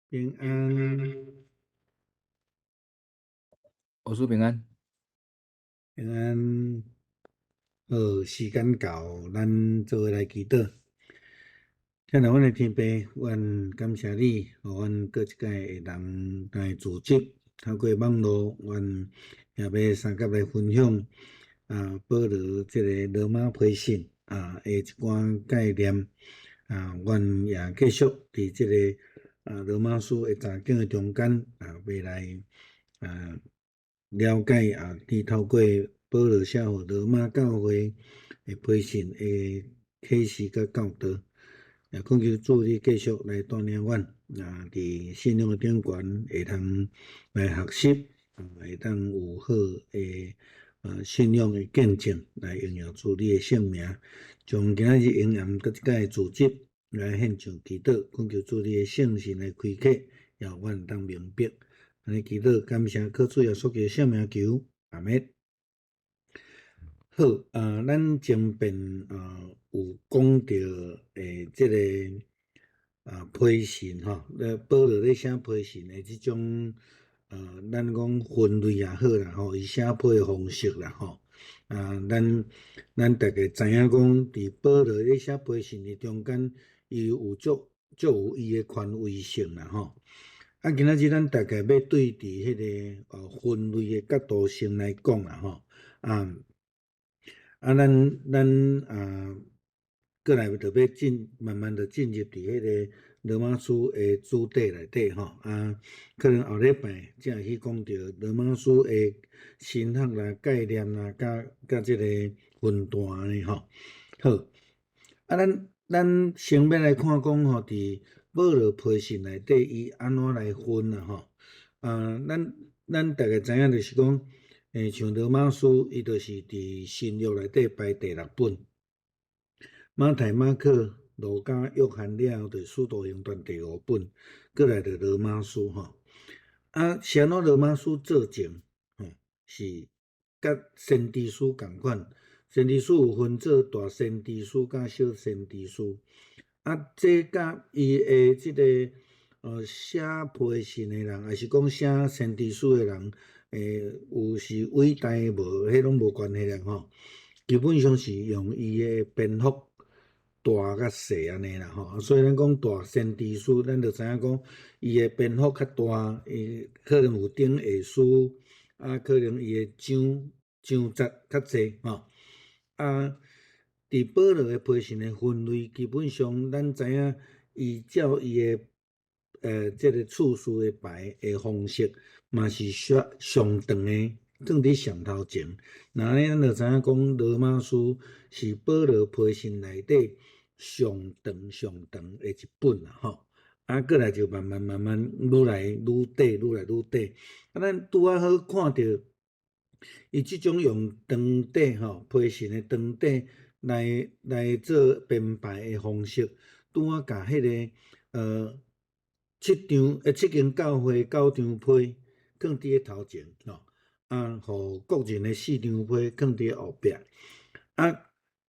平安。牧師平安。平安。好，時間到，咱做伙來祈禱。親愛阮的天父，阮感謝你，予阮閣一擺會當來組織，透過網路，阮也欲相佮來分享保羅這个羅馬批信的一寡概念，阮也繼續佇這个羅馬書的查經的中間欲來了解佇透過保羅寫予羅馬教會的批信的啟示佮教導。也懇求主你繼續來帶領阮，佇信仰的頂懸會通來學習，會當有好的信仰的見證來榮耀主你的聖名。將今仔日榮耀閣這個組織來獻上祈禱，懇求主你的聖神來開啟，予阮當明白。按呢祈禱，感謝靠主耶穌基督聖名求，阿們。好，咱前邊有講著這个批信吼，保羅咧寫批信的這種咱講分類也好啦吼，伊寫批的方式啦吼，咱大家知影講，佇保羅咧寫批信的中間，伊有足足有伊的權威性啦吼。今仔日咱大概欲對佇彼个分類的角度先來講啦吼，咱閣來就欲進，慢慢的進入佇彼个羅馬書的主題內底吼，可能後禮拜才會去講著羅馬書的神學啦、概念啦，佮這个分段按呢吼。好，咱先欲來看講吼，佇保羅批信內底，伊按怎來分啊吼？咱大家知影就是講，像羅馬書，伊就是佇新約內底排第六本。馬太、馬可、路加、約翰了後，就使徒行傳第五本，閣來就羅馬書吼。是按怎羅馬書做成？吼，是佮先知書仝款。先知書有分做大先知書佮小先知書。這佮伊的這个寫批信的人，抑是講寫先知書的人，有是偉大無？彼攏無關係啦吼。基本上是用伊的篇幅大佮細按呢啦吼。所以咱講大先知書，咱就知影講伊的篇幅較大，伊可能有頂下書，可能伊的章章節較濟吼。佇保羅的批信的分類，基本上咱知影，伊照伊的這个次序的排的方式，嘛是上上長的，放佇上頭前。那按呢，咱就知影講，羅馬書是保羅批信內底上長上長的一本啦吼。閣來就慢慢慢慢愈來愈短，愈來愈短。咱拄仔好看著，伊這種用長短吼，批信的長短來做編排的方式，拄仔共彼个七張七間教會九張批囥佇咧頭前吼，予各人的四張批囥佇咧後壁。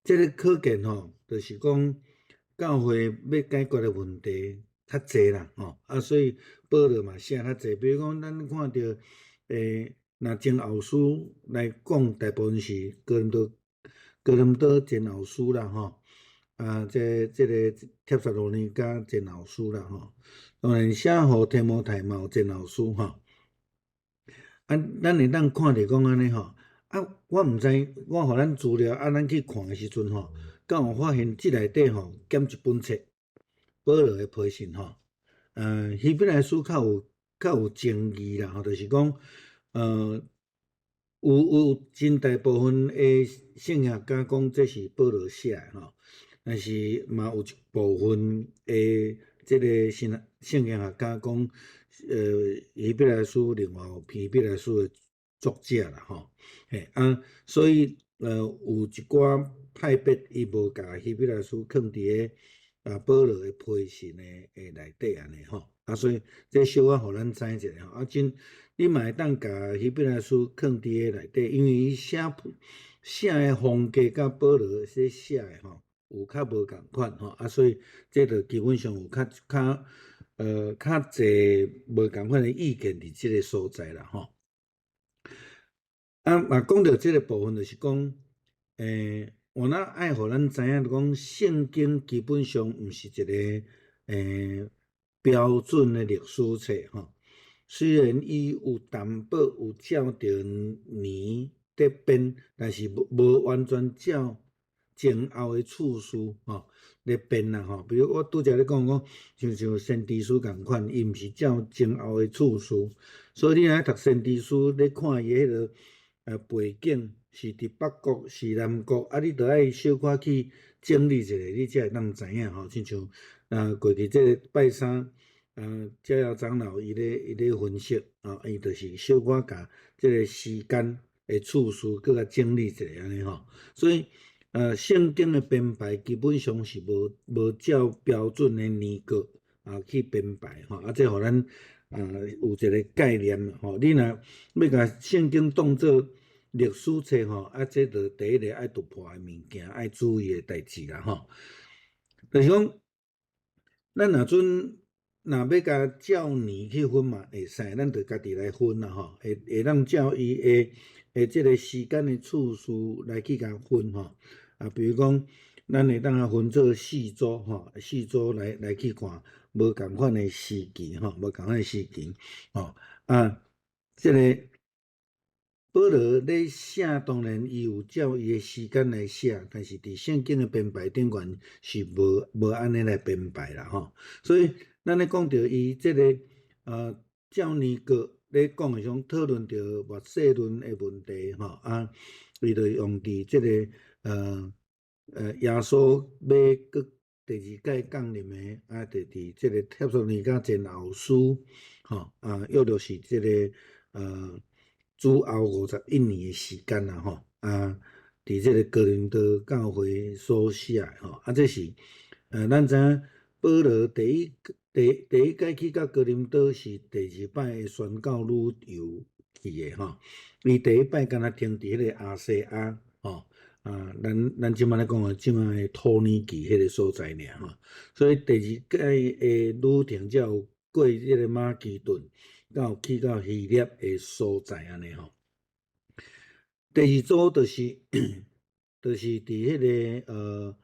這个可見吼，就是講教會欲解決的問題較濟啦吼，所以保羅嘛寫較濟。比如講，咱看著若前後書來講，大部分是哥林多前後書啦吼，這个帖撒羅尼迦前後書啦吼，當然寫予提摩太嘛有前後書吼。咱會當看著講按呢吼，我毋知，我予咱資料，咱去看的時陣吼，敢有發現這內底吼減一本冊，保羅的批信吼，希伯來書較有爭議啦吼，就是講，有真大部分的聖經學家講這是保羅寫的吼，但是嘛有一部分的這个聖經學家講，希伯來書另外有希伯來書的作者啦吼，嘿，所以有一寡派別伊無共希伯來書囥佇咧保羅的批信的內底按呢吼，所以這小可予咱知一下吼，真你嘛會當共希伯來書囥佇咧內底，因為伊寫的風格佮保羅所寫的吼有較無仝款吼，所以這就基本上有較較。較濟無仝款的意見佇這个所在啦吼。啊，嘛講著這个部分，就是講，我若愛予咱知影，講聖經基本上毋是一个標準的歷史冊吼。雖然伊有淡薄有照著年佇編，但是無完全照前後的次序吼咧編啦吼。比如我拄才咧講講，像先知書仝款，伊毋是照前後的次序，所以你若讀先知書咧看伊彼个背景是佇北國是南國，啊，你著愛小可去整理一下，你才會當知影吼。親像過去這个拜三，嘉耀長老伊咧分析，啊，伊就是小可共這个時間的次序閣共整理一下按呢吼。所以，聖經的編排基本上是無照標準的年號啊去編排吼，啊，這予咱有一个概念吼。你若欲共聖經當做歷史冊吼，啊，這就第一个愛突破的物件，愛注意的代誌啦吼。就是講，咱若準若欲共照年去分嘛會使，咱就家己來分啦吼，會當照伊的這个時間的次序來去共分吼。啊，比如講，咱會當共分做四組吼，四組來去看無仝款的時期吼，無仝款的時期吼。啊，這个保羅咧寫，當然伊有照伊的時間來寫，但是佇聖經的編排頂懸是無按呢來編排啦吼。所以咱咧講著伊這个照年號咧講的時陣，討論著末世論的問題吼，啊，伊就用佇這个耶穌欲閣第二擺降臨的，啊，就佇這个帖撒羅尼迦前後書，吼，啊，約略是這个主後51年的時間啦，吼，啊，佇這个哥林多教會所寫的吼，啊，這是咱知影保羅第一擺去到哥林多是第二擺的宣教旅遊去的吼，伊第一擺敢若停佇彼个亞細亞，吼，啊，咱這擺咧講的這擺的土耳其彼个所在爾吼，所以第二擺的旅程才有過這个馬其頓，到去到希臘的所在按呢吼。第二組就是佇彼个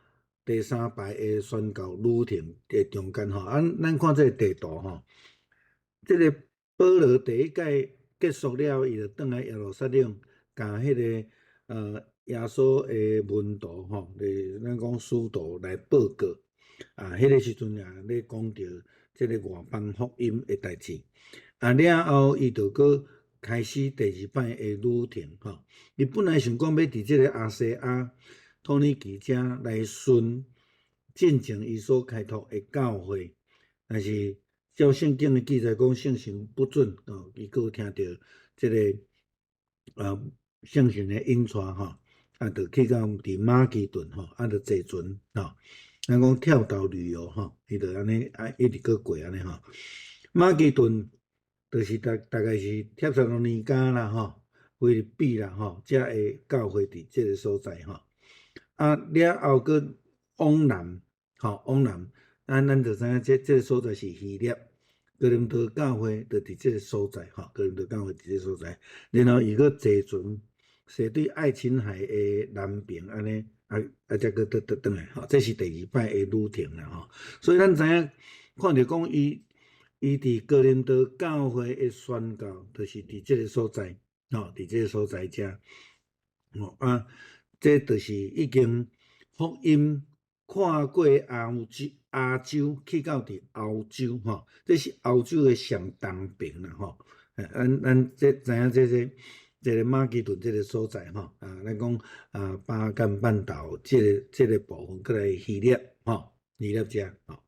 第三擺的宣教旅程的中間吼，啊，咱看這个地圖吼，這个保羅第一擺結束了，伊就轉來耶路撒冷，共彼个耶穌的門徒吼，咱講使徒來報告，啊，彼个時陣也咧講著這个外邦福音的代誌，啊，了後伊就閣開始第二擺的旅程吼。伊本來想講欲佇這个亞細亞、土耳其遮來巡進前伊所開拓的教會，但是照聖經的記載講，聖神不准哦，伊閣有聽著這个聖神的引帶吼，啊，就去到佇馬其頓吼，啊，就坐船吼，咱講跳島旅遊吼，伊就按呢啊，一直閣過按呢吼。馬其頓就是大概是帖撒羅尼迦啦吼，腓立比啦吼，遮的教會佇這个所在吼。啊，了後閣往南，吼，往南，啊，咱就知影這个所在是希臘，哥林多教會就佇這个所在，吼，哥林多教會佇這个所在。然後伊閣坐船，踅對愛琴海的南邊按呢，啊啊，才閣倒轉來，吼，這是第二擺的旅程啦，吼。所以咱知影，看著講伊佇哥林多教會的宣教，就是佇這个所在，吼，佇這个所在遮，吼啊，這就是已經福音跨過歐洲，亞洲去到佇歐洲，吼，這是歐洲的上東邊啦，吼。咱這知影這個馬其頓這个所在，吼，啊，咱講啊，巴爾幹半島這個部分，閣來希臘，吼，希臘遮，吼，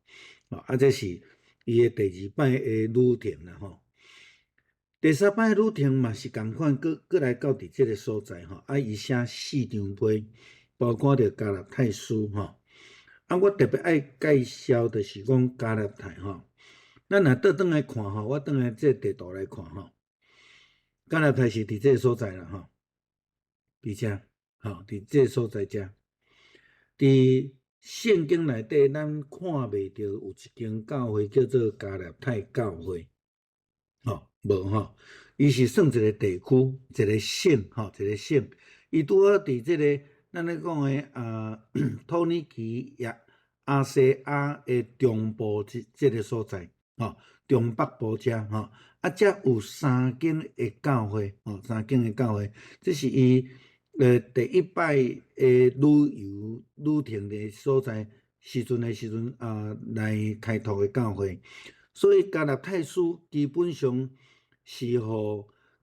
啊，這是伊的第二擺的旅程啦，吼。第三擺旅程嘛是仝款，閣來到佇這个所在，吼，啊，伊寫四張批，包括著加拉太書，吼。啊，我特別愛介紹，就是講加拉太，吼。咱若倒轉來看，吼，我轉來這地圖來看，吼，加拉太是佇這个所在啦，吼，佇遮，吼，佇這个所在遮，佇聖經內底，咱看袂著有一間教會叫做加勒泰教會，吼，無吼，伊是算一個地區，一個省，吼，一個省。伊拄好佇這個咱咧講的啊，土耳其亞亞細亞的中部這個所在，吼，中北部遮，吼，啊，遮有三間的教會，吼，三間的教會，這是伊第一擺的旅遊旅程的所在時陣啊，來開拓的教會，所以加勒泰書基本上是予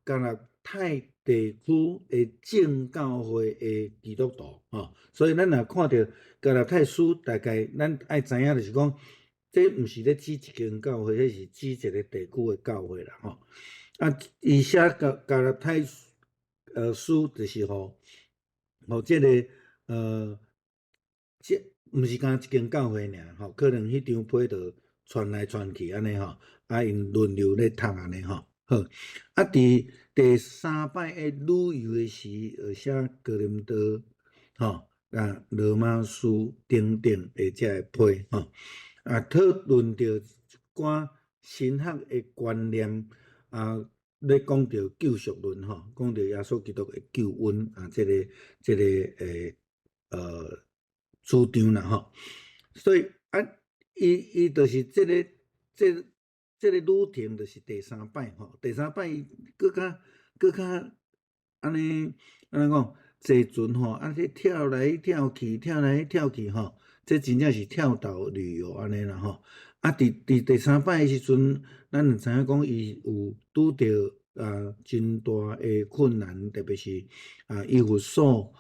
加勒泰地區的正教會的基督徒，吼，所以咱若看著加勒泰書，大概咱愛知影就是講，這毋是咧指一間教會，這是指一個地區的教會啦，吼。啊，伊寫加勒泰書就是予這個這毋是干一間教會爾吼，可能彼張批就傳來傳去按呢吼，啊𪜶輪流咧讀按呢吼。好，啊，佇第三擺的旅遊的時，寫哥林多吼，啊羅馬書等等的這个批吼，啊討論著一寡神學的觀念啊，咧講著救贖論吼，講著耶穌基督的救恩啊，這個主張啦吼，所以啊，伊就是這個旅程就是第三擺吼，第三擺閣較按呢按怎講，坐船吼，按呢跳來跳去，跳來跳去吼，這真正是跳島旅遊按呢啦吼。啊，佇第三擺的時陣，咱就知影講伊有拄著啊真大的困難，特別是啊以弗所，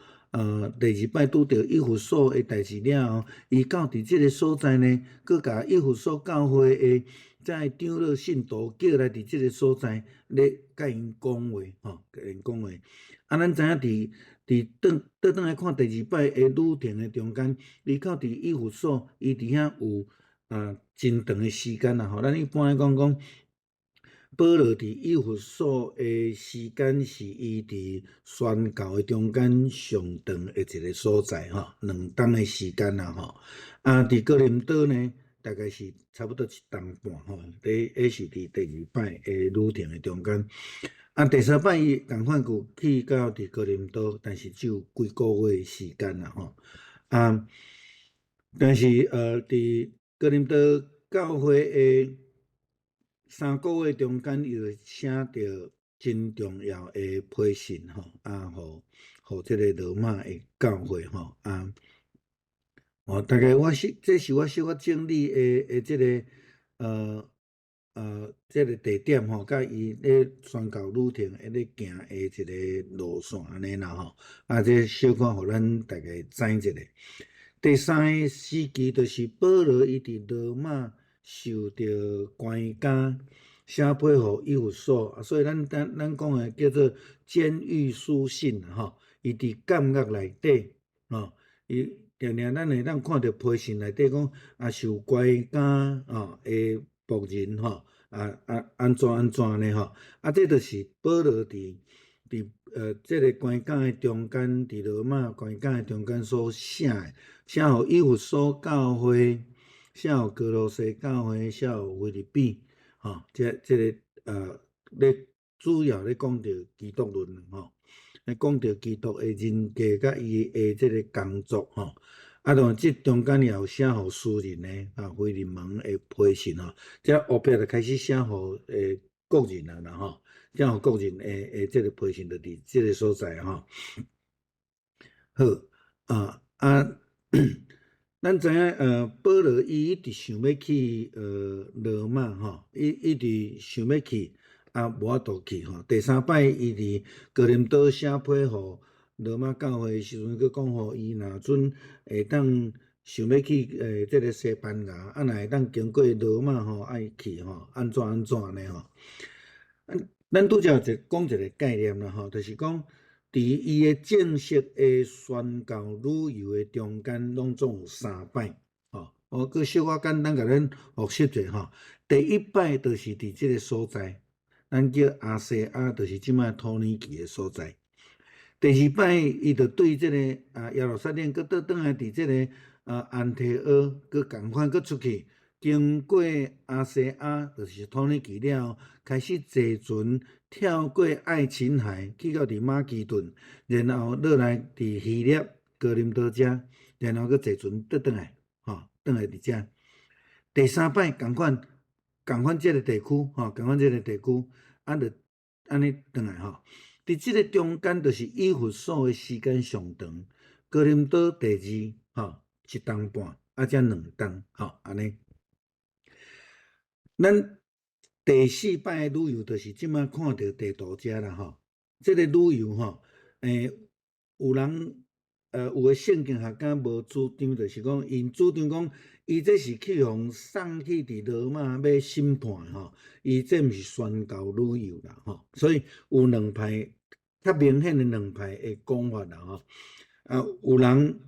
第二擺拄著以弗所的代誌了後，伊到佇這個所在呢，閣共以弗所教會的這个長老信徒叫來佇這個所在咧共𪜶講話，吼，共𪜶講話。啊，咱知影佇轉來看第二擺的旅程的中間，伊到佇以弗所，伊佇遐有啊真長的時間啦，吼。咱一般來講講，保羅佇以弗所的時間是伊佇宣教的中間上長的一個所在，吼，2冬的時間啦，吼。啊，佇哥林多呢，大概是差不多一冬半，吼，彼是佇第二擺的旅程的中間。啊，第三擺伊仝款有去到佇哥林多，但是只有幾個月的時間啦，吼。啊，但是佇哥林多教會的3個月中間，伊就寫著真重要的批信，吼，啊，予這個羅馬的教會，吼，啊。哦，大概我是這是我小可整理的這個地點吼，佮伊咧宣教旅程咧行的一個路線按呢啦吼，啊，這小可予咱大家知一下。第三個時期就是保羅伊佇羅馬受著關監，寫批予以弗所，啊，所以咱講的叫做監獄書信吼，伊佇監獄內底，吼，伊定定咱會當看著批信內底講啊，受關監吼的僕人吼，啊按怎按怎按呢吼，啊，這就是保羅佇這個關監的中間，佇羅馬關監的中間所寫的，寫予以弗所教會，寫予歌羅西教會，寫予腓立比，吼，這個咧主要咧講著基督論吼，咧講著基督的人格佮伊的這個工作吼，啊，當然這中間也有寫予私人的啊，腓利門的批信吼，這後壁就開始寫予個人啊啦吼，寫予個人的這個批信就佇這個所在吼。好，啊，咱知影保羅伊一直想欲去羅馬吼，伊一直想欲去，啊無法度去吼。第三擺伊佇哥林多寫批予羅馬教會的時陣，閣講予伊若準會當想欲去這個西班牙，啊若會當經過羅馬吼，愛去吼，按怎按怎按呢吼。咱拄才有講一個概念啦吼，就是講佇伊的正式的宣教旅遊的中間，攏總有三擺，吼。我閣小可簡單共咱複習者吼。第一擺就是佇這個所在，咱叫亞細亞，就是這擺土耳其的所在。第二擺，伊就對這個啊耶路撒冷，閣倒轉來佇這個安提阿，閣仝款閣出去，經過亞細亞，就是土耳其了後，開始坐船跳過愛琴海，去到佇馬其頓，然後落來佇希臘哥林多遮，然後閣坐船倒轉來，吼，轉來佇遮。第三擺仝款，仝款這个地區，吼，仝款這个地區，啊，就按呢轉來吼。佇這个中間，就是以弗所的時間上長，哥林多第二，吼，一冬半，啊，才2冬，吼，按呢。咱第四擺的旅遊，就是這馬看著地圖遮啦，吼。這个旅遊吼，有人，有的聖經學家無主張，就是講，𪜶主張講，伊這是去予送去佇羅馬欲審判吼，伊這毋是宣教旅遊啦，吼。所以有兩派較明顯的兩派的講法啦，吼。啊，有人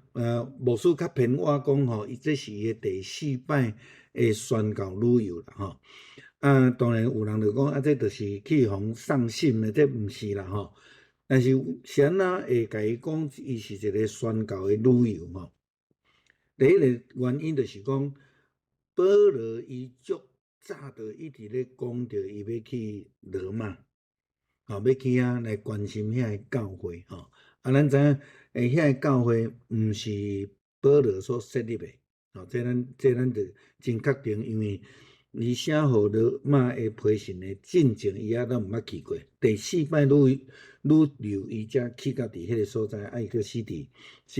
牧師較偏我講吼，伊這是伊的第四擺的宣教旅遊啦，吼。啊，當然有人就講啊，這就是去予送審的，這毋是啦，吼。但是是按怎會共伊講，伊是一个宣教的旅遊吼？第一个原因就是講，保羅伊足早就一直咧講著，伊欲去羅馬，吼，欲去遐來關心遐个教會，吼。啊，咱知影，遐个教會毋是保羅所設立的，吼，這咱就真確定，因為伊寫予羅馬的批信的進前，伊猶閣毋捌去過。第四擺旅遊，伊才去到佇彼个所在，啊，伊閣死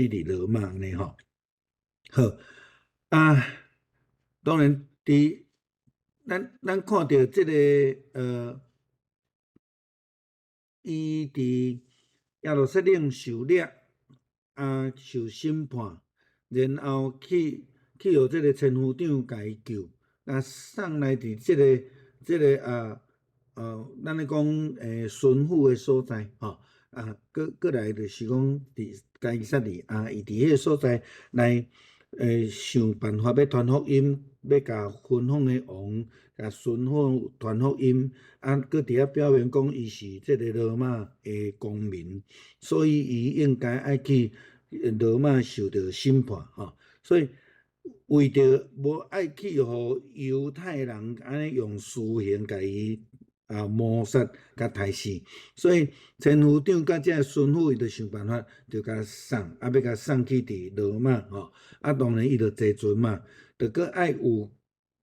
佇羅馬按呢吼。好，啊，當然，佇咱看著這个伊佇耶路撒冷受掠，啊，受審判，然後去予這个千夫長共伊救，啊，送來佇這个啊，咱咧講巡撫的所在，吼，啊，閣來就是講佇該撒利亞，伊佇彼个所在來，想辦法欲傳福音，欲共芬芳的王，共巡撫傳福音，啊，閣佇遐表明講伊是這个羅馬的公民，所以伊應該愛去羅馬受著審判，吼，所以為著無愛去予猶太人按呢用私刑共伊啊謀殺共刣死，所以千夫長佮這个巡撫伊就想辦法，就共送，啊，欲共送去佇羅馬吼，啊，當然伊就坐船嘛，就閣愛有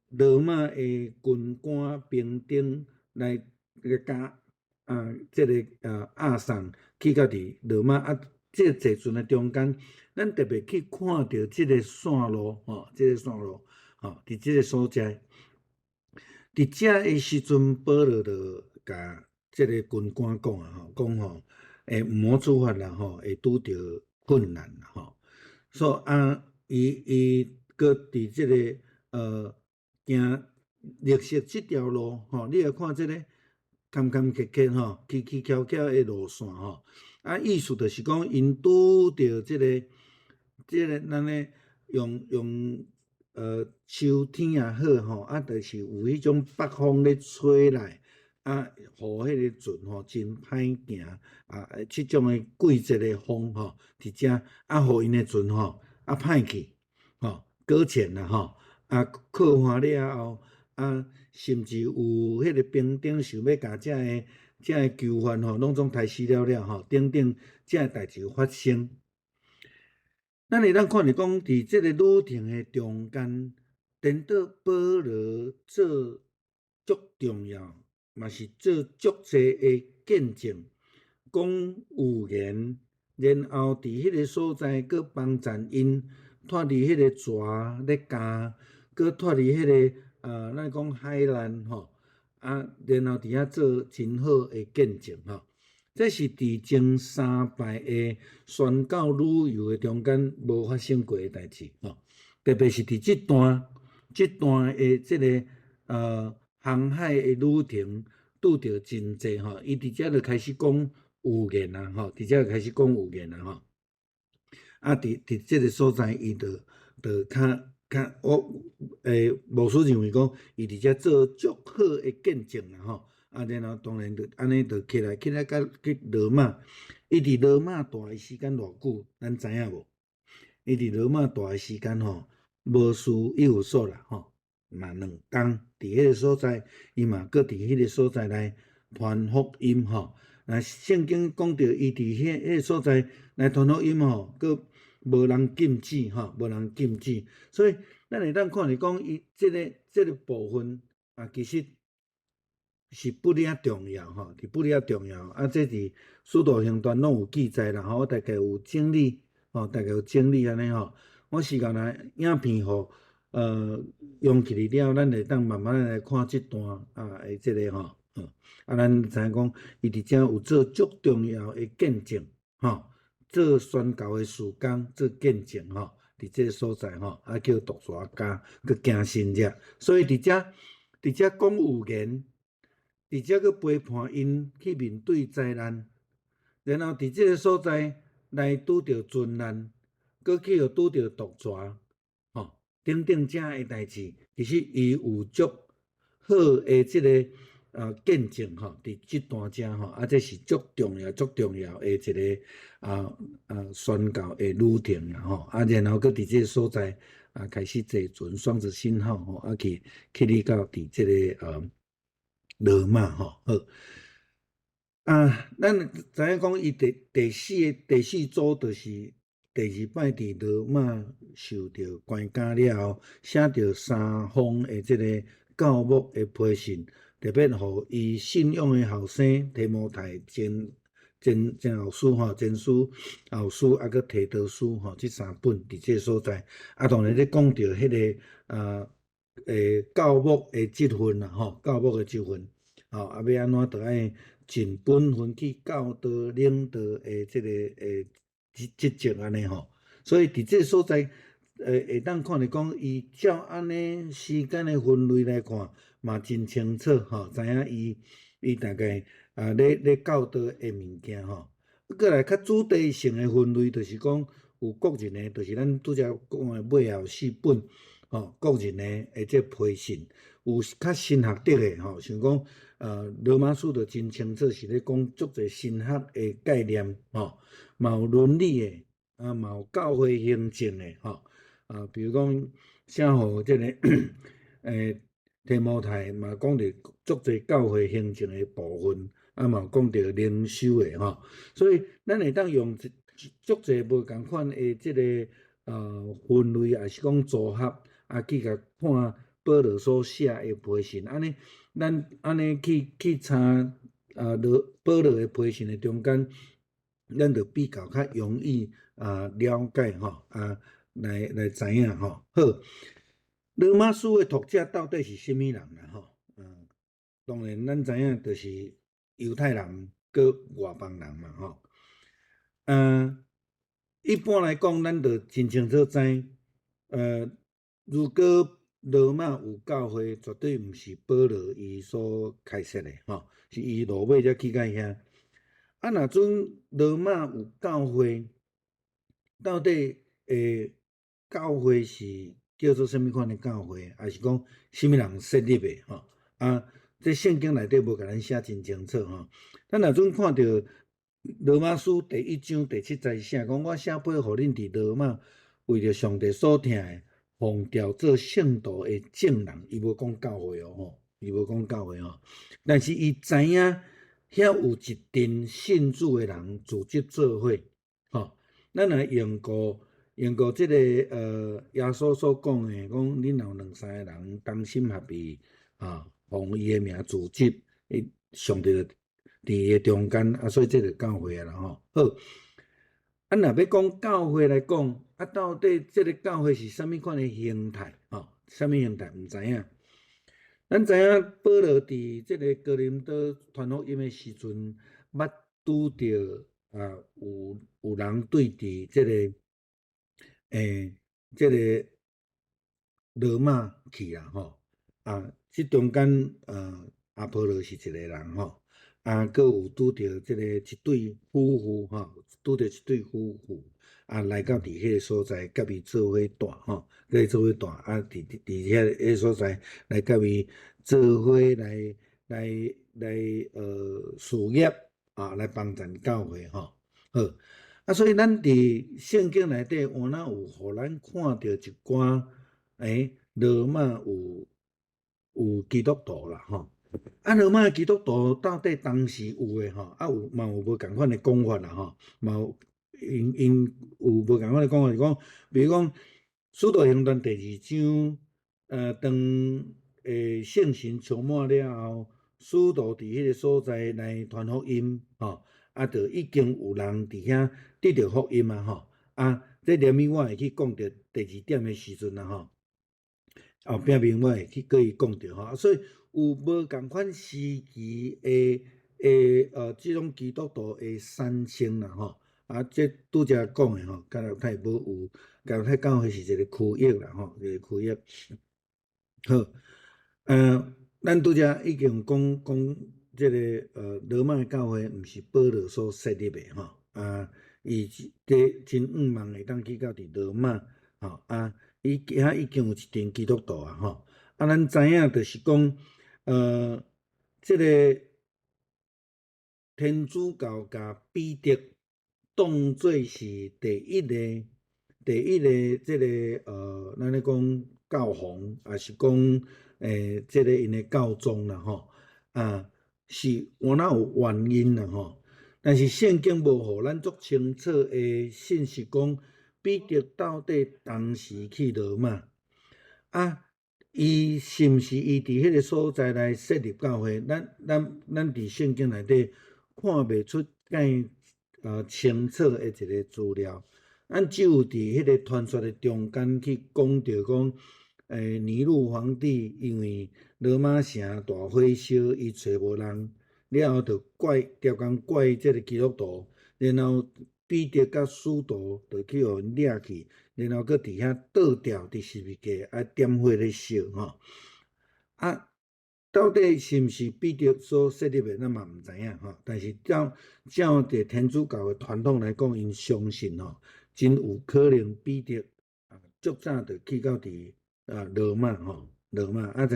羅馬的軍官兵丁來來共啊，這个押送去到佇羅馬啊，這個坐船的中間，咱特別去看著這个線路吼，這个線路吼，佇這个所在，佇遮的時陣，保羅就共這个軍官講啊吼，講吼，毋好處罰啦吼，會拄著困難啦吼。所以啊，伊閣佇這个行綠色這條路吼，你來看這个坎坎坷坷吼，起起翹翹的路線吼，啊，意思就是講，𪜶拄著這個咱咧用秋天也好吼，啊，就是有彼種北風咧吹來，啊，予彼个船吼真歹行，啊，這種的季節的風吼，佇遮啊，予𪜶的船吼啊歹去，吼，擱淺啦吼，啊，靠岸了後，啊，甚至有彼个兵丁想欲共這个囚犯吼，攏總刣死了了吼，等等，這个代誌發生。咱會當看著講，佇這个旅程的中間，顛倒保羅做足重要，嘛是做足濟的見證，講預言，然後佇彼个所在閣幫贊𪜶脫離彼個蛇咧咬，閣脫離彼个咱講海難吼，啊，然後佇遐做真好的見證吼。這是佇前三擺的宣教旅遊的中間無發生過的代誌吼，特別是佇這段的這个航海的旅程拄著真濟吼，伊佇遮就開始講預言啊吼，佇遮就開始講預言啊吼。啊，佇這个所在，伊就較我牧師認為講，伊佇遮做足好的見證啦吼。啊，然後當然就按呢就起來，起來到去羅馬。伊佇羅馬蹛的時間偌久，咱知影無？伊佇羅馬蹛的時間吼，無輸以弗所啦吼，嘛2冬佇彼个所在，伊嘛閣佇彼个所在來傳福音吼。那聖經講著伊佇彼个所在來傳福音吼，閣無人禁止吼，無人禁止，所以咱會當看著講，伊這個部分啊，其實是不爾重要吼，是不爾重要。啊，這佇使徒行傳攏有記載啦吼，我大概有整理吼，大概有整理按呢吼。我時間來影片予用起來了，咱會當慢慢來看這段啊的這个吼。啊，咱知影講，伊佇遮有做足重要的見證吼，做宣教的事工，做見證吼，佇這个所在吼，啊叫毒蛇咬，閣行神跡，所以佇遮佇遮講預言，佇遮閣陪伴𪜶去面對災難，然後佇這个所在來拄著船難，閣去予拄著毒蛇，吼，等等遮的代誌，其實伊有足好的這个見證吼，佇這段遮吼，啊，這是足重要、足重要的一个宣教的旅程啦吼，啊，然後閣佇這个所在啊開始坐船雙子星號吼，啊去去哩到佇這个羅馬吼，好。啊，咱知影講伊第四周就是第二擺佇羅馬受著關監了後，寫著三封的這个教牧的批信，特別予伊信仰的後生提摩太前後書吼，前書、後書啊，閣提多書吼，這三本佇這个所在。啊，當然咧講著彼个教牧的職分啦吼，教牧的職分，吼，啊，欲按怎著愛盡本分去教導領導的這个職責按呢吼。所以佇這个所在，會當看著講，伊照按呢時間的分類來看，嘛真清楚吼，知影伊大概啊咧教導的物件吼。閣來較主題性的分類，就是講有個人的，就是咱拄才講的尾後四本吼，個人的這批信，有較神學的吼，像講羅馬書就真清楚是咧講足濟神學的概念吼，嘛有倫理的，啊嘛有教會行政的吼，啊比如講寫予這个提摩太嘛講著足濟教會行政的部分，啊嘛有講著靈修的吼，所以咱會當用足濟無仝款的這个分類，抑是講組合，啊去共看保羅所寫的批信，按呢咱按呢去查啊羅保羅的批信的中間，咱就比較較容易啊了解吼，啊來知影吼。好，羅馬書的作者到底是啥物人啦吼？當然咱知影就是猶太人閣外邦人嘛吼。一般來講，咱就真清楚知，如果羅馬有教會，絕對毋是保羅伊所開設的吼，是伊落尾才去到遐。啊，若準羅馬有教會，到底教會是叫做啥物款的教會，抑是講啥物人設立的吼？啊，這聖經內底無共咱寫真清楚吼。咱若準看著羅馬書第一章第七節寫講，我寫批予恁佇羅馬，為著上帝所疼的，奉召做聖徒的眾人，伊無講教會哦吼，伊無講教會吼，但是伊知影遐有一陣信主的人組織做伙，吼，咱來用過這个耶穌所講的，講恁若有兩三个人同心合意，啊，奉伊的名組織，伊上帝就佇伊的中間，啊，所以這就教會啦吼。好，啊，若欲講教會來講，啊，到底這个教會是啥物款的形態？吼，啥物形態？毋知影。咱知影保羅佇這个哥林多傳福音的時陣，捌拄著啊有人對佇這个羅馬去啦吼，啊，這中間阿波羅是一个人吼，啊，閣有拄著這个一對夫婦吼，拄著一對夫婦啊，來到佇彼个所在，佮伊做伙蹛吼，佮伊做伙蹛啊，佇遐个所在來佮伊做伙來事業啊，來幫贊教會吼。好，啊，所以咱佇聖經內底，有哪有予咱看著一寡，羅馬有基督徒啦，吼。啊，羅馬基督徒到底當時有的吼，啊有嘛有無仝款的講法啦，吼，嘛有𪜶𪜶有無仝款的講法，是講，比如講《使徒行傳》第二章，當聖神充滿了後，使徒佇彼个所在來傳福音，吼，啊，就已經有人佇遐得著福音啊，吼，啊，這連尾我會去講著第二點的時陣啊，吼，後壁面我會去閣伊講著吼，所以有無仝款時期的這種基督徒的產生啦，吼，啊，這拄才講的吼，加勒泰無有，加勒泰教會是一個區域啦，吼，一個區域。好，咱拄才已經講講這个羅馬教會毋是保羅所設立的吼，啊，伊這真向望會當去到佇羅馬，吼，啊，伊遐已經有一陣基督徒啊，吼，啊，咱知影就是講，這个天主教共彼得當做是第一个這个咱咧講教皇，抑是講這个𪜶的教宗啦，吼，啊，是有哪有原因啦，吼。但是聖經無予咱足清楚的信息講，彼得到底當時去羅馬，啊，伊是毋是伊佇彼个所在來設立教會？咱佇聖經內底看袂出介清楚的一个資料。咱只有佇彼个傳說的中間去講著講，尼祿皇帝因為羅馬城大火燒，伊揣無人，了後就怪刁工怪這个基督徒，然後彼得佮使徒就去予𪜶掠去，然後閣佇遐倒吊佇十字架，啊點火咧燒吼。啊，到底是毋是彼得所設立的，咱嘛毋知影吼。但是照照佇天主教的傳統來講，𪜶相信吼，真有可能彼得啊，足早就去到佇羅馬吼，羅馬啊，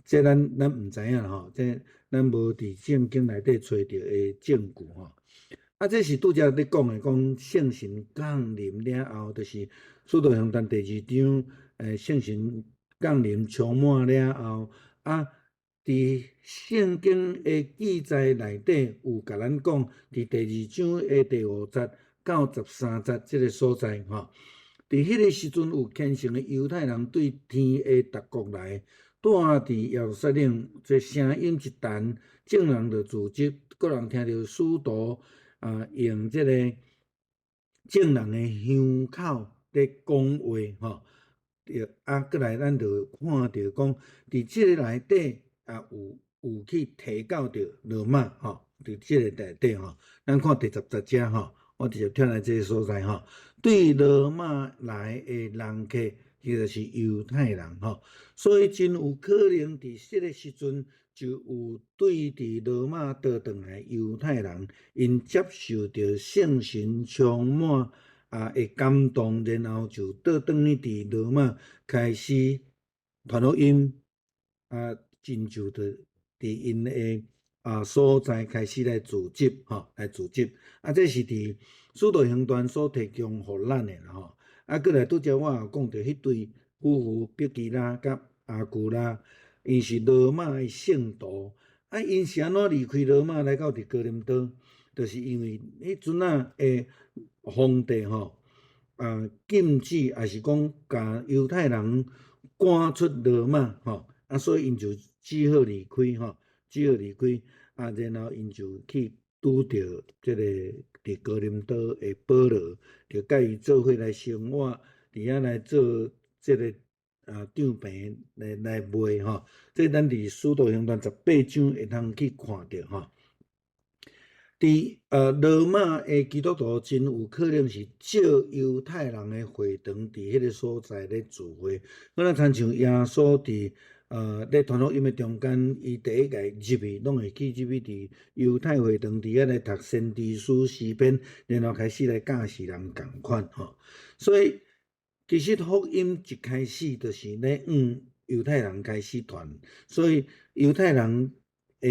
這咱毋知影吼，這咱無佇聖經內底揣著的證據吼。啊，這是拄才咧講的，講聖神降臨了後，就是使徒行傳第二章，聖神降臨充滿了後，啊，佇聖經的記載內底有共咱講，佇第二章的第五節到13節這个所在吼。佇彼个時陣，有虔誠的猶太人對天的達國來，住佇耶路撒冷，這聲音一傳，眾人就聚集，各人聽著使徒啊，用這个眾人的香口咧講話吼。對，啊，閣來咱就看著講，佇這个內底啊，有去提到著羅馬吼，佇這个內底吼，咱看第10節吼。我直接跳來這个所在吼，對羅馬來的人客，其實是猶太人吼，所以真有可能佇這个時陣就有對佇羅馬倒轉來猶太人，𪜶接受著聖神充滿啊的感動，然後就倒轉去佇羅馬開始傳福音，啊，真就佇𪜶的所在開始來組織，吼，來組織。啊，這是佇使徒行傳所提供予咱的啦，吼。啊，閣來拄才我有講著彼對夫婦百基拉佮亞居拉，𪜶是羅馬的聖徒。啊，𪜶是按怎離開羅馬來到佇哥林多？就是因為彼陣仔的皇帝吼，啊，禁止，抑是講共猶太人趕出羅馬，吼，啊，所以𪜶就只好離開，吼。只好離開，啊，然後𪜶就去拄著這个佇哥林多的保羅，就佮伊做伙來生活，佇遐來做這个帳棚來賣吼。這咱佇使徒行傳18章會通去看著吼。佇羅馬的基督徒真有可能是借猶太人的會堂佇彼个所在咧聚會，敢若親像耶穌佇咧傳福音的中間，伊第一个入去，攏會去入去佇猶太會堂佇遐來讀先知書詩篇，然後開始來教示人仝款吼。所以其實福音一開始就是咧向猶太人開始傳，所以猶太人的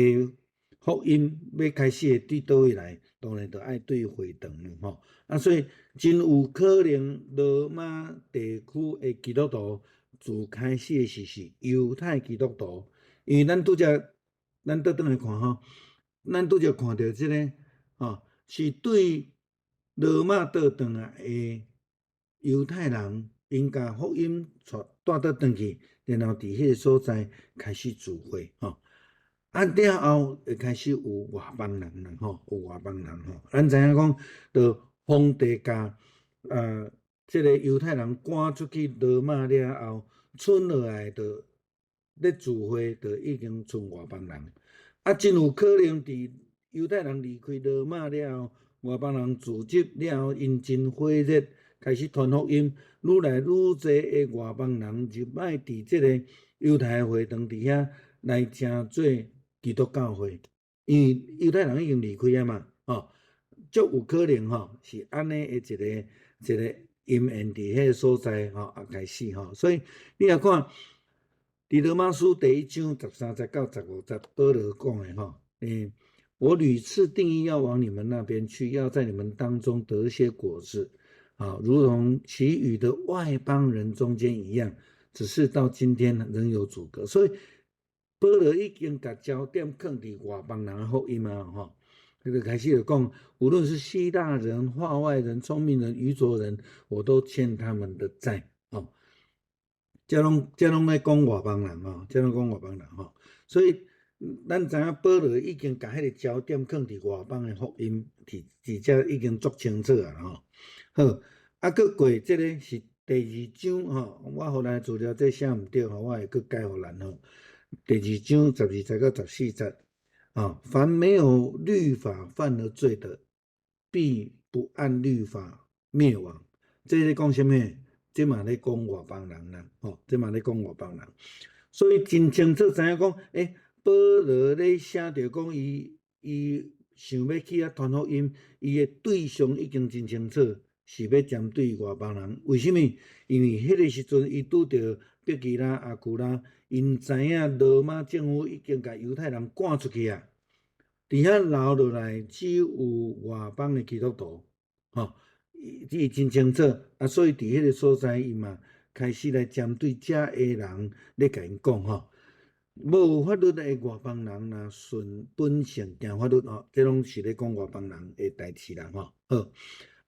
福音欲開始的對佗位來，當然就愛對會堂吼。啊，所以真有可能羅馬地區的基督徒自開始的時是猶太基督徒，因為咱拄才咱倒轉來看吼，咱拄才看著這个吼，是對羅馬倒轉來的猶太人，𪜶共福音帶倒轉去，然後佇彼个所在開始聚會吼。啊，了後會開始有外邦人啦吼，有外邦人吼。咱知影講，著皇帝共這个猶太人趕出去羅馬了後，賰落來著咧聚會，著已經賰外邦人。啊，真有可能佇猶太人離開羅馬了後，外邦人組織了後，𪜶真火熱，開始傳福音，愈來愈濟的外邦人入來佇這個猶太會堂佇遐來成做基督教會，因為猶太人已經離開啊嘛，吼，足有可能吼是按呢的一個一個因緣佇彼个所在吼啊開始吼，所以你若看佇羅馬書第一章13節到15節，保羅講的吼，我屢次定意要往你們那邊去，要在你們當中得些果子，啊，如同其餘的外邦人中間一樣，只是到今天仍有阻隔。所以保羅已經共焦點放佇外邦人的福音啊，吼，這個開始就講，無論是希臘人、化外人、聰明人、愚拙人，我都欠他們的債，吼。這攏咧講外邦人吼，這攏講外邦人吼，所以咱知影保羅已經共彼个焦點放佇外邦的福音，佇遮已經足清楚啊，吼。好，啊，閣過這个是第二章吼，我予咱資料這寫毋對吼，我會閣改予咱吼。第二章12節到14節，啊，凡沒有律法犯了罪的，必不按律法滅亡。這咧講啥物？這嘛咧講外邦人啦，吼，這嘛咧講外邦人。所以真清楚知影講，保羅咧寫著講，伊想欲去遐傳福音，伊的對象已經真清楚，是欲針對外邦人。為啥物？因為彼个時陣伊拄著百基拉、亞居拉，𪜶知影羅馬政府已經共猶太人趕出去啊，佇遐留落來只有外邦的基督徒，吼，伊真清楚啊，所以佇彼个所在，伊嘛開始來針對遮的人咧共𪜶講吼，無法律的外邦人若順本性行法律吼，這攏是咧講外邦人的代誌啦吼。好，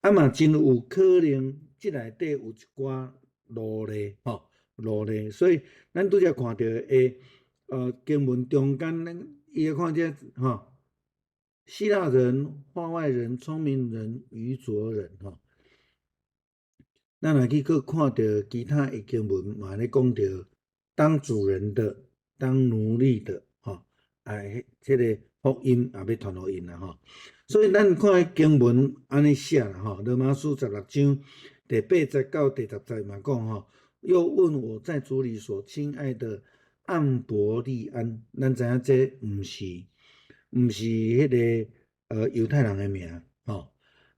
啊嘛真有可能，這內底有一寡奴隸吼，奴隸，所以咱拄才看著的經文中間，咱伊會看這吼，希臘人、化外人、聰明人、愚拙人吼。咱若去閣看著其他的經文，嘛咧講著當主人的、當奴隸的，吼，啊，這个福音也欲傳予𪜶啦，吼。所以咱看經文按呢寫啦，吼，羅馬書16章第8節到第10節嘛講吼，又問我在主裡所親愛的暗伯利安，咱知影這毋是彼个猶太人的名，吼，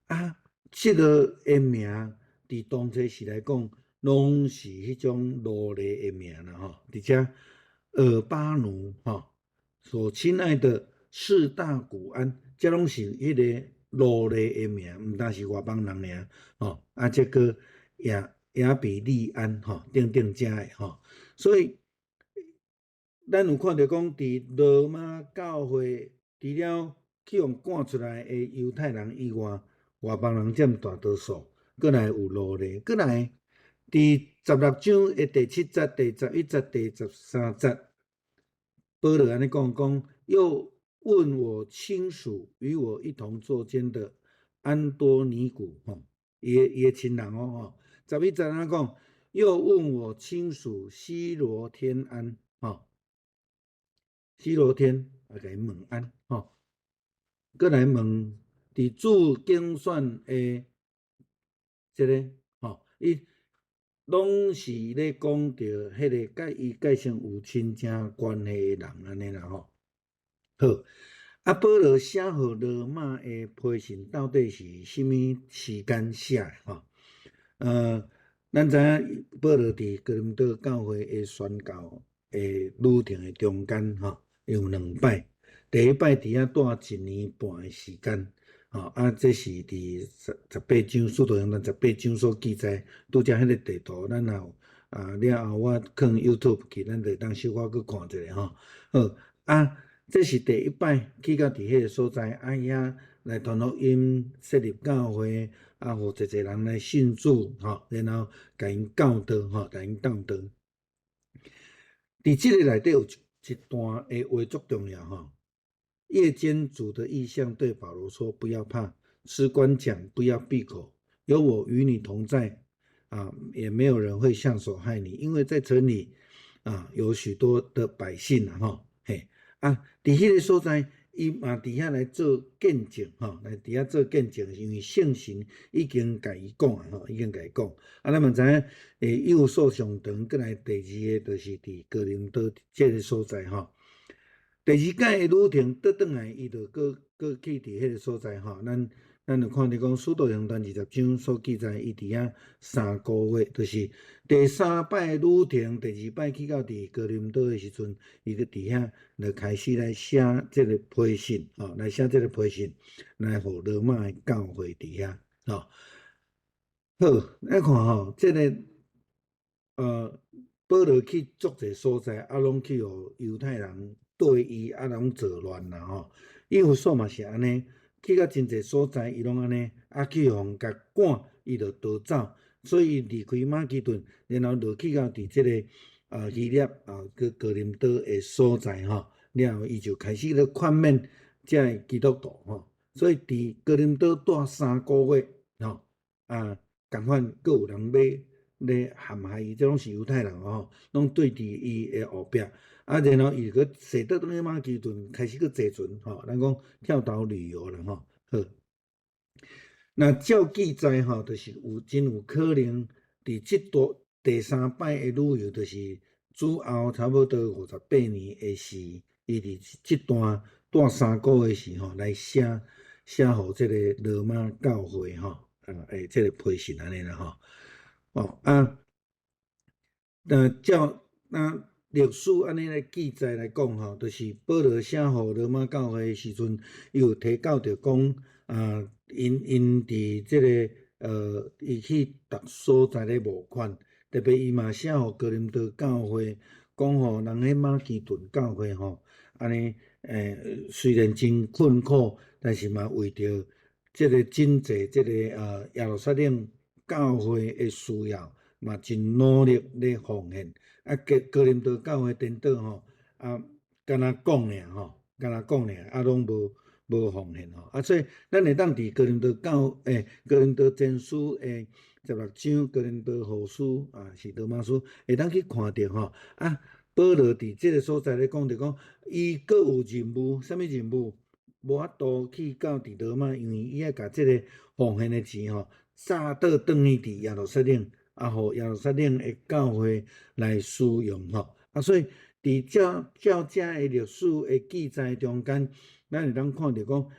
啊，這个的名。佇當初時來講，攏是彼種奴隸的名啦，吼。佇遮爾巴奴吼，所親愛的士大古安，這攏是彼个奴隸的名，毋但是外邦人爾，吼。啊，這個亞比利安吼，等等遮的吼。所以，咱有看著講，佇羅馬教會，除了去予趕出來的猶太人以外，外邦人佔大多數。閣來有奴隸，閣來佇16章的第七節、第11節、第13節，保羅按呢講講，又問我親屬與我一同坐監的安多尼古，吼，伊的親人哦，吼，11節按呢講，又問我親屬西羅天安，吼，西羅天啊，共伊問安，吼，閣來問佇主揀選的。這个吼，伊攏是咧講著彼个佮伊結成有親情關係的人按呢啦吼。好，啊，保羅寫予羅馬的批信到底是啥物時間寫的吼？咱知影保羅佇哥林多教會的宣教的旅程的中間吼，有兩擺，第一擺佇遐蹛一年半的時間，吼，啊，這是佇十八章使徒行傳十八章所記載，拄才彼個地圖，咱若有啊了後我放 YouTube 去，咱就會當小可閣看一下吼。好，啊，這是第一擺去到佇彼個所在，啊遐來傳福音、設立教會，啊，予濟濟人來信主，吼，然後共𪜶教導，吼，共𪜶教導。佇這个內底有一段的話足重要吼。夜間主的異象對保羅說：不要怕，只管講，不要閉口，有我與你同在，啊，也沒有人會下手害你，因為在城裡啊有許多的百姓啊，吼，嘿，啊，佇彼个所在，伊嘛佇遐來做見證，吼，來佇遐做見證，因為聖神已經共伊講啊，吼，已經共伊講。啊，咱嘛知影，以弗所上長，閣來第二个就是佇哥林多這个所在，吼。第二擺的旅程倒轉來，伊就閣閣去佇彼个所在吼。咱就看著講，使徒行傳20章所記載，伊佇遐3個月，就是第三擺旅程，第二擺去到佇哥林多的時陣，伊閣佇遐就開始來寫這个批信，吼，來寫這个批信，來予羅馬的教會佇遐，吼。好，咱看吼，這个保羅去足濟所在，啊，攏去予猶太人對伊啊，攏造亂啦吼。以弗所嘛是按呢，去到真濟所在，伊攏按呢，啊去予人共趕，伊就逃走。所以離開馬其頓，然後就去到佇這个希臘啊，閣哥林多的所在吼，了後伊就開始咧勸勉遮个基督徒吼。所以佇哥林多蹛3個月吼，啊，仝款閣有人欲咧陷害伊，這攏是猶太人吼，攏對佇伊的後壁。啊，然後伊閣坐倒轉去馬其頓，開始閣坐船吼，咱講跳島旅遊啦吼。好，那照記載吼，就是有真有可能佇這段第三擺的旅遊，就是主後差不多58年的時，伊佇這段蹛3個月時吼，來寫寫予這个羅馬教會吼，啊，的這个批信按呢啦吼。哦啊，那照那歷史按呢來記載來講吼，就是保羅寫予羅馬教會的時陣，伊有提到著講啊，𪜶佇這个伊去逐所在咧募款，特別伊嘛寫予哥林多教會，講吼，人彼馬其頓教會吼，按呢雖然真困苦，但是嘛為著這个真濟這个耶路撒冷教會的需要，嘛真努力咧奉獻。啊，哥林多教會顛倒吼，啊，敢若講爾吼，敢若講爾，啊，攏無奉獻吼。啊，所以咱會當佇哥林多教哥林多前書的16章，哥林多後書啊，是羅馬書，會當去看著吼。啊，保羅佇這个所在咧講，就講伊閣有任務，啥物任務？無法度去到佇羅馬，因為伊愛共這个奉獻的錢吼，早倒轉去佇耶路撒冷，啊，予耶路撒冷的教會來使用吼。啊，所以佇照照遮的歷史的記載中間，咱會當看著講，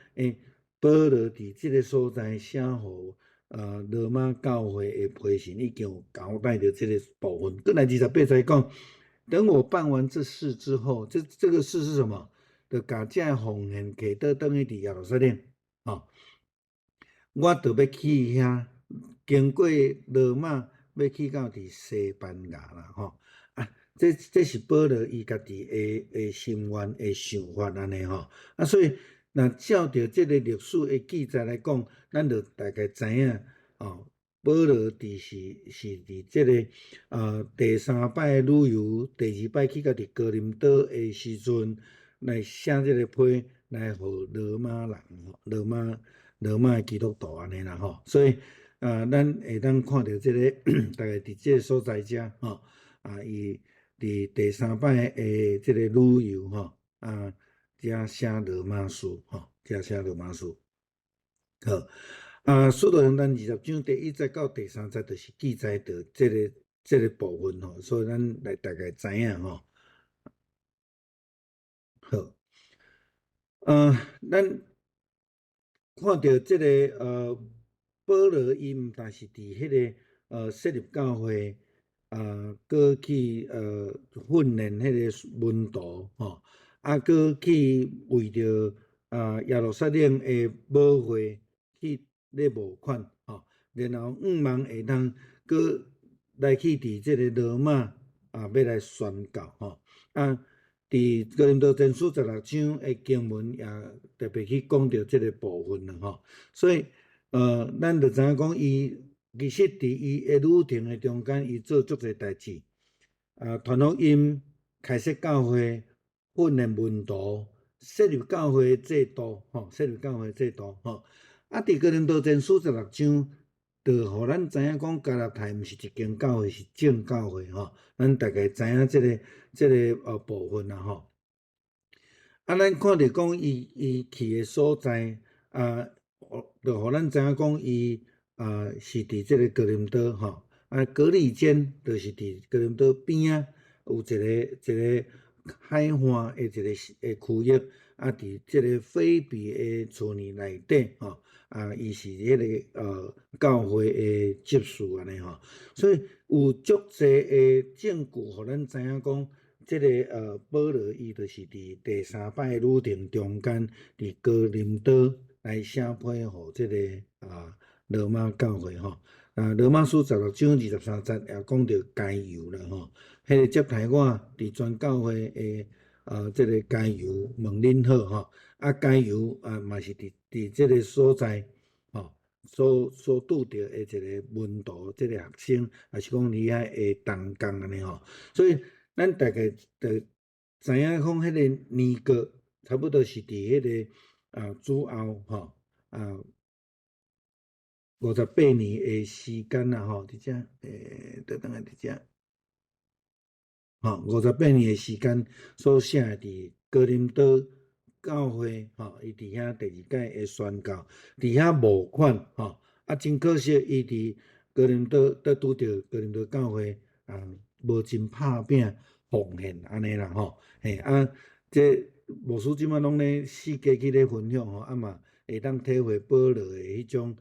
保羅佇這个所在寫予羅馬教會的批信，已經有交代著這个部分。閣來28節講，等我辦完這事之後，這個事是什麼？就共這个奉獻提倒轉去佇耶路撒冷，吼，我就欲去遐，經過羅馬，欲去到佇西班牙啦，吼。啊，這是保羅伊家己的心願的想法按呢吼。啊，所以若照著這个歷史的記載來講，咱就大概知影，哦，保羅佇是佇這个第三擺旅遊，第二擺去到佇哥林多的時陣，來寫這个批來予羅馬人吼，羅馬的基督徒按呢啦吼，所以啊，咱會當看著這个大概佇這个所在遮吼，啊，伊佇第三擺的這个旅遊吼，啊，遮寫羅馬書吼，遮寫羅馬書。好，啊，使徒行傳20章第1節到第3節，就是記載著這个部分吼，所以咱來大概知影吼。好，咱看著這个保羅伊毋但是佇彼个設立教會，啊，閣去訓練彼个門徒吼，啊，閣去為著耶路撒冷的母會去咧募款吼，然後向望會當閣來去佇這个羅馬欲來宣教吼。佇哥林多前書十六章的經文也特別去講著這个部分啦吼。所以，咱就知影講，伊其實佇伊的旅程的中間，伊做足濟代誌，傳福音、開設教會、訓練門徒、設立教會制度，吼，設立教會制度，吼。佇哥林多前書十六章，就予咱知影講，加拉太毋是一間教會，是眾教會，吼。咱大概知影這个部分啦，吼。咱看著講伊去的所在，就予咱知影講，伊是佇這个哥林多，吼。歌利間就是佇哥林多邊仔有一個海岸的一個的區域，佇這个腓比的厝呢內底，吼，伊是彼个教會的執事按呢吼，所以有足濟的證據，予咱知影講，這个保羅伊就是佇第三擺旅程中間，佇哥林多來寫批予這个羅馬教會吼。羅馬書十六章二十三節也講著該猶啦吼，彼个接待我佇全教會的這个該猶問恁好吼，該猶嘛是佇這个所在吼，所拄著的一个門徒，這个學生，抑是講佇遐的同工按呢吼，所以咱大概就知影講，彼个年過差不多是佇彼个主後吼58年的時間啦吼，佇遮等等下佇遮，吼，五十八年的時間所寫佇哥林多教會吼，伊佇遐第二擺的宣教，佇遐募款吼，真可惜，伊佇哥林多拄拄著哥林多教會無真拍拚奉獻按呢啦吼，嘿這牧師這擺攏咧四界去咧分享吼，嘛會當體會保羅的彼種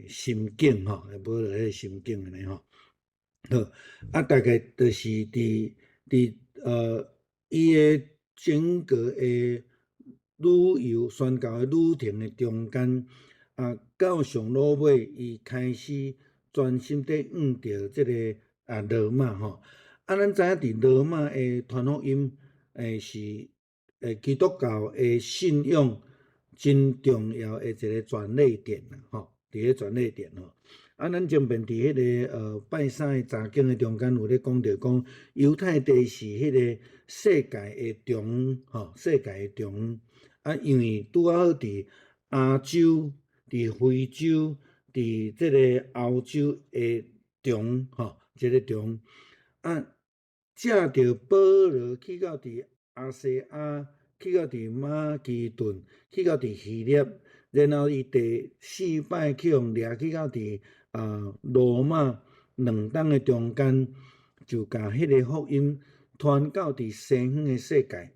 心境吼，保羅彼个心境按呢吼。好，大概就是佇伊的整個的旅遊宣教的旅程的中間，到上落尾，伊開始專心佇向著這个羅馬吼。咱知影佇羅馬的傳福音，是基督教的信仰真重要的一个轉捩點啦，吼，佇咧轉捩點吼。咱前面佇彼个拜三的查經的中間有咧講著講，猶太地是彼个世界的中，吼，世界的中。因為拄仔好佇亞洲、佇非洲、佇這个歐洲的中，吼，這个中。藉著保羅去到佇亞細亞，去到佇馬其頓，去到佇希臘，然後伊第四擺去予掠去到佇羅馬2冬的中間，就共彼个福音傳到佇西方的世界，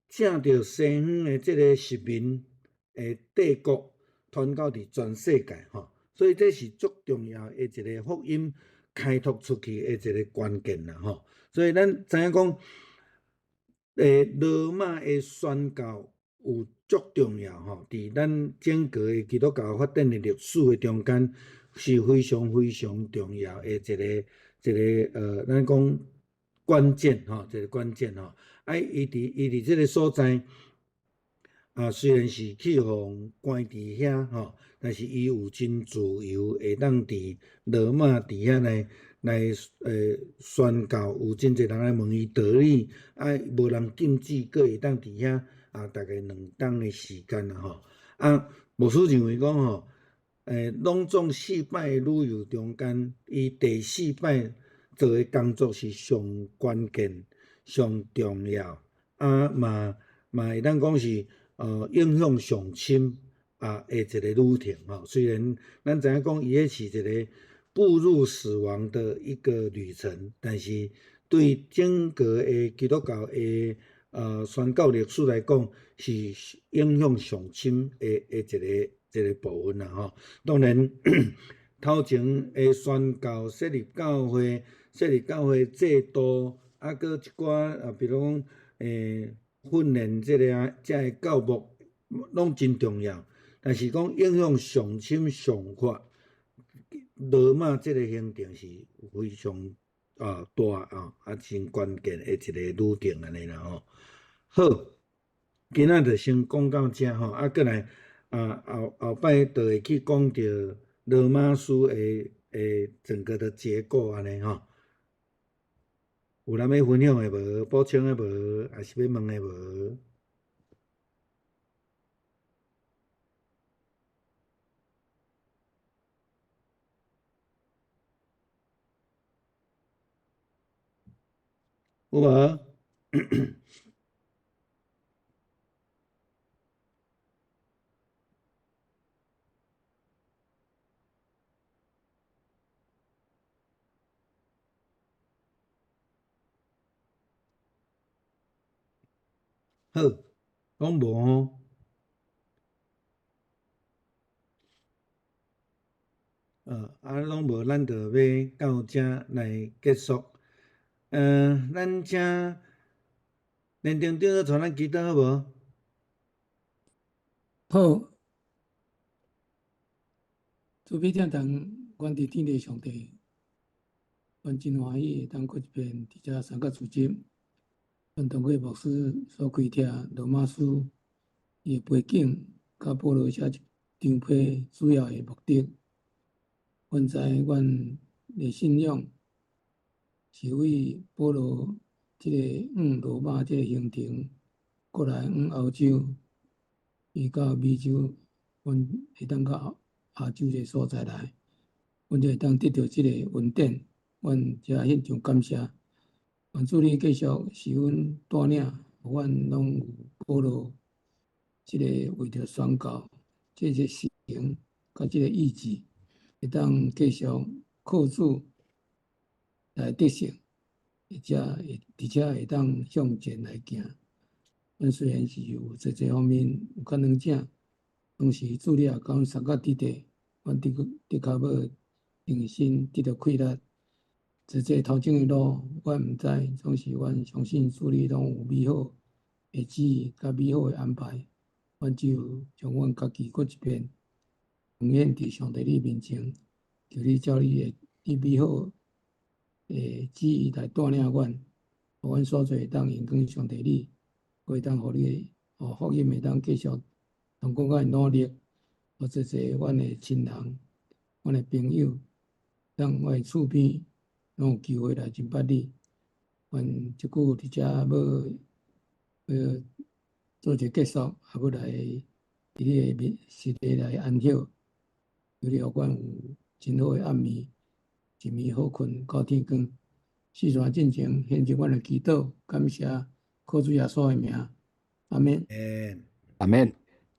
藉著西方的這个殖民的帝國傳到佇全世界吼，所以這是足重要的一个福音開拓出去的一个關鍵啦吼。所以咱知影講，羅馬的宣教有足重要吼，佇咱整個的基督教發展的歷史的中間，是非常非常重要的一個咱講關鍵吼，一个關鍵吼。伊佇這个所在，雖然是去予關佇遐吼，但是伊有真自由，會當佇羅馬佇遐來宣教，有真濟人來問伊道理，無人禁止，閣會當佇遐大概2冬的時間啦吼。牧師認為講吼，攏總四擺旅遊中間，伊第四擺做的工作是上關鍵、上重要，嘛會當講是影響上深的一个旅程吼。雖然咱知影講伊彼是一个步入死亡的一個旅程，但是對整個的基督教的宣教歷史來講，是影響上深的一個部分啦吼。當然，頭前的宣教、設立教會、設立教會制度，閣一寡比如講，訓練這个啊，遮个教牧攏真重要。但是講影響上深上闊，羅馬這个行程是非常大啊，真關鍵的一个旅程按呢啦吼。好，今仔就先講到遮吼，啊，閣來啊後後擺就會去講著羅馬書的整個的結構按呢吼。有人欲分享的無？補充的無？抑是欲問的無？有無？好，攏無吼。啊，攏無，咱就欲到遮來結束。咱請連長長老帶咱祈禱好無？好，慈悲天堂，阮佇天的上帝，阮真歡喜會當閣一遍佇遮三角組織。阮通過牧師所開拓羅馬書伊的背景，佮保羅寫這張批主要的目的。阮知阮的信仰是為保羅這個往羅馬這個行程，過來往歐洲，伊到美洲，阮會當到亞洲這個所在來，阮才會當得著這个恩典，阮才獻上感謝。願主你繼續賜阮帶領，予阮攏有保羅這個為著宣告這個事情，佮這个意志，會當繼續靠主來得勝，而且會當向前來行。阮雖然是有濟濟方面有較軟正，當時主你也共阮相佮佇地，阮的確的確欲重新得著氣力。濟濟頭前的路，阮毋知，總是阮相信主你攏有美好的旨意，佮美好的安排。阮只有將阮家己閣一遍奉獻佇上帝你面前，求你照你的你美好的旨意來帶領阮，予阮所做會當榮光上帝你，會當予你的福音會當繼續通過阮的努力，予濟濟阮的親人、阮的朋友，當阮的厝邊攏有機會來認捌你。阮這久佇遮欲做一个結束，也欲來佇你的面實地來安歇，求你予阮有真好的暗暝，一暝好睏到天光。四山進前，獻上阮的祈禱，感謝靠主耶穌的名，阿們。阿們，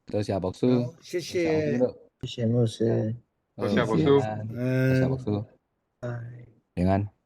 多謝牧師，好，謝謝，謝謝牧師，多謝牧師，多謝牧師，拜。平安。